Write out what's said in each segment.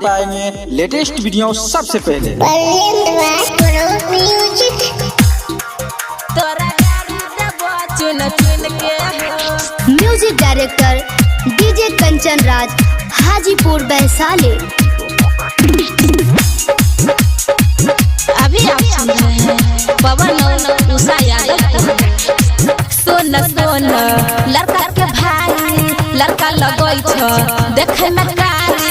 पाएंगे latest video सबसे पहले। तोरा गाड़ी देबो चुन चुन के हो। Music director DJ Kanchan Raj, Hajipur Vaishali. अभी आप सुन रहे हैं पवन और उषा यादव को। सोन सोन लड़का के भाई, लड़का लगै छ देखे में कारी।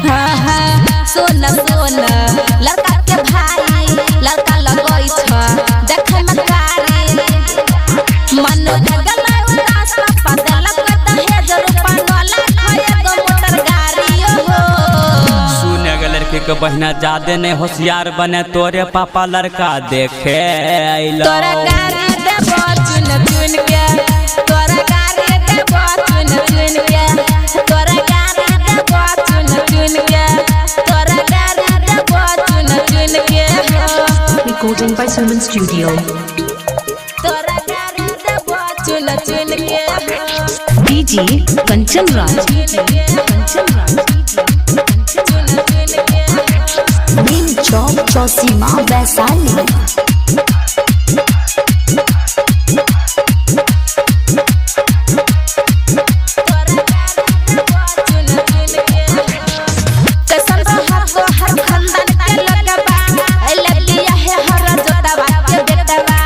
हाँ हाँ, सोन सोन लड़का के भाई, लड़का लगै छ देखे में कारी। मन लगल उदास पापा देलक दहेज रूपा 9 लाख एगो मोटर गाड़ी हो। सुने गे लड़की के बहिना, ज्यादे नहीं होशियार बने, तोरे पापा लड़का देखे अइलो। तोरा गाड़ी देबो चुन चुन के, तोरा गाड़ी देबो चुन चुन के, तोरा गाड़ी देबो चुन चुन के, तोरा गाड़ी देबो चुन चुन के हो। Recording by Suman Studio. तोरा गाड़ी देबो चुन चुन के हो। DJ Kanchan Raj. Kanchan Raj. चुन चुन के हो। नीम चौक, चौसीमा, वैशाली। तोरा गाड़ी देबो चुन चुन के हो। कैसन रहत हर खानदान के लगबा, ऐले लिया है हर जोतवा के बेटवा।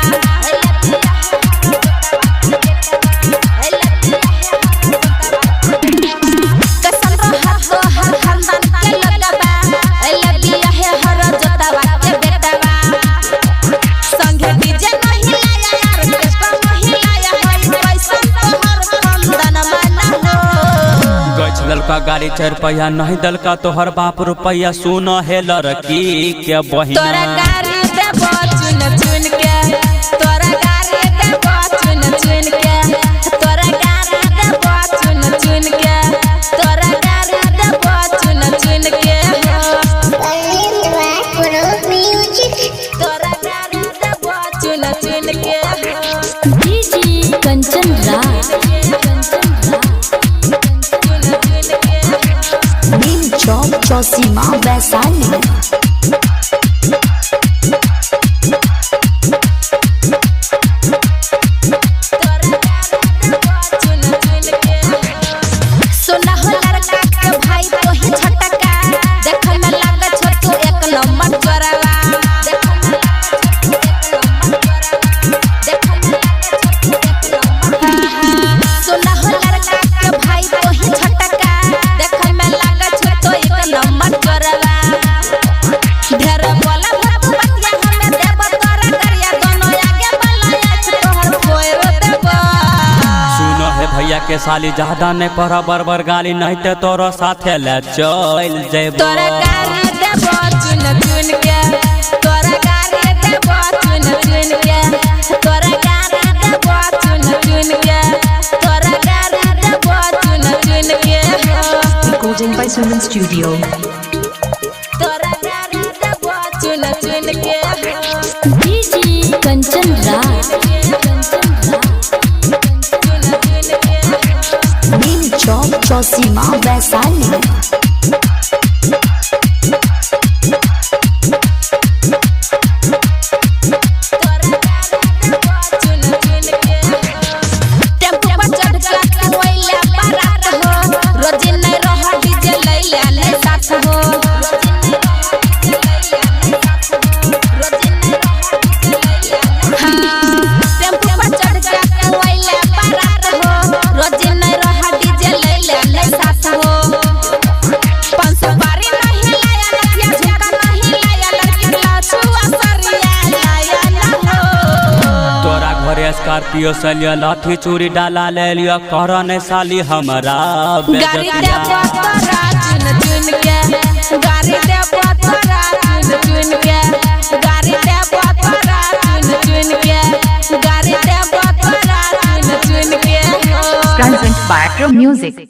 कैसन रहत हर खानदान के लगबा, ऐले लिया है हर जोतवा के बेटवा। संगे डीजे नहीं लाया यार, ऑर्केस्ट्रा नहीं लाया है, कैसन तोहर खानदान माना हो। गछ लड़का गाड़ी चार पहिया, नहीं दलका तोहर बाप रुपैया। सुन हे लड़की के तोरा बहिना, गाड़ी देबो चुन चुन के, तोरा गाड़ी देबो चुन चुन के, तोरा गाड़ी देबो चुन चुन के, तोरा गाड़ी देबो चुन चुन के हो। तोरा गाड़ी देबो चुन चुन के हो। डीजे कंचन राज, चुन चुन के हो। नीम चौक, चौसीमा, वैशाली। तोरा गाड़ी देबो चुन चुन के हो। सोना हो लड़का के भाई तोही छटका, देखे में लागै छौ तू एक नंबर चोरवा। देखे में लागै छौ तू एक नंबर चोरवा। देखे में लागै छौ तू एक नंबर। सोना हो लड़का के भाई तोही छटका, देखे में लागै छौ तू एक नंबर चोरवा। ढेर बोला बाबू बतिया हमें देब तोरा करिया, दोनों आगे वाला आँख तोहर फोड़ देबो। सुन हे भैया के साली, ज्यादा नहीं पढ़ बरबर गाली, नहीं ते तोरो साथे ले चल जेबो। तोरा गाड़ी देबो चुन चुन के, तोरा गाड़ी देबो चुन चुन के, तोरा गाड़ी देबो चुन चुन के, तोरा गाड़ी देबो चुन चुन के हो। Recording by Suman Studio. तोरा गाड़ी देबो चुन चुन के हो। डीजे कंचन राज, चुन चुन के हो। नीम चौक, चौसीमा, वैशाली। तोरा गाड़ी देबो चुन चुन के हो। टेम्पू पर चढ़ के तू अइले बारात हो, रोजी नहीं रह डीजे लैले नहीं साथ हो। हाँ, टेम्पू पर चढ़ के तू अइले बारात हो, रोजी नहीं रह डीजे लैले नहीं साथ हो। 500 बारी नहीं लाया, नथिया झुमका नहीं लाया, लड़की लछुआ सरिया लाया ना हो। तोरा घरे स्कॉर्पियो से लियो, लाठी चूड़ी डाला ले लियो, कर नहीं साली हमरा गाड़ी बेइज्जतिया। देबो तोरा चुन चुन के, गाड़ी देबो तोरा चुन चुन के, गाड़ी देबो तोरा चुन चुन के, गाड़ी देबो तोरा चुन चुन के हो। Present by Pro Music.